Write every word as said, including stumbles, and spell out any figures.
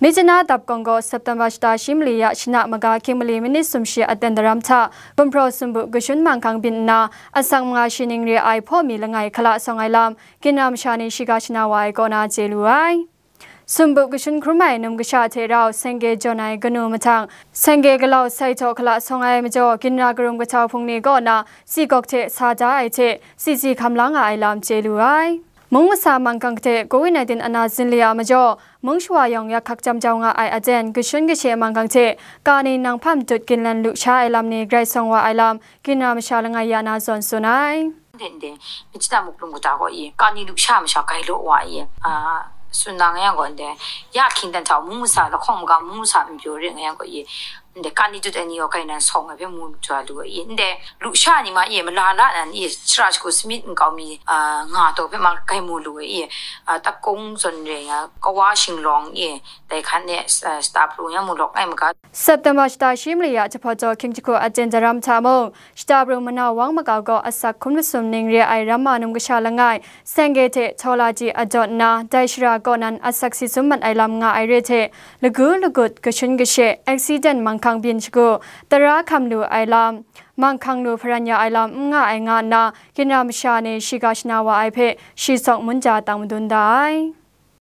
Myitkyina dap kawng gaw September shata shi mali ya shana maga hkying mali minit sumshi aten daram hta, gumhpraw sumbu kashun manghkang byin nna, asak manga shi ning re ai hpaw mi langai hkala sawng ai lam, ginra masha ni shiga shana wa ai kaw na chye lu ai. Sumbu kashun hkrum ai num kasha hte rau sengge jawn ai kanu mahtang, sengge galau sai htaw hkala sawng ai majaw, ginra karum kahtau hpung ni kaw na tsi gawk hte sa da ai hte, tsi tsi hkam la nga ai lam chye lu ai. Mung masa manghkang hte covid nineteen ana zinli a majaw, mung shawa yawng yak hkak jam jau nga ai aten, kashun kashe manghkang hte, ka ni nang hpam dut ginlan lu sha ai lam ni grai sawng wa ai lam, ginra masha langai ya na zawn tsun ai. Nden nden, myitkyina muk lung kata gaw i, ka ni lu sha masha grai law wa i, a, tsun na nga yang gaw nden, ya hkying dan hta mung masa lahkawng maga mung masa n pyaw re nga yang gaw i, nden ka ni dut ai ni gaw grai nan sawng ai hpe mu jaw lu ai i, nden lu sha ni ma i, mala la nan i, shara shagu samit nkau mi, a, nga taw hpe ma grai mu lu ai i, a, takung zawn re nga, kawa shinglawng i, dai hkan e, a, shata pru yang mu lawk ai maga. September shata shi mali ya jahpawt jaw hkying jahku aten daram hta mung, shata pru manau wang makau gaw asak hkun masum ning re ai ramma num kasha langai, sengge hte htawla ji adawt nna, dai shara kaw nan asak si sum mat ai lam nga ai re hte, lagu lagut, kashun kashe, accident manghkang byin shagu, tara hkam lu ai lam, manghkang lu hparan ya ai lam n nga ai nga nna, ginra masha ni shiga shana wa ai hpe, shi sawk munja tang madun da ai.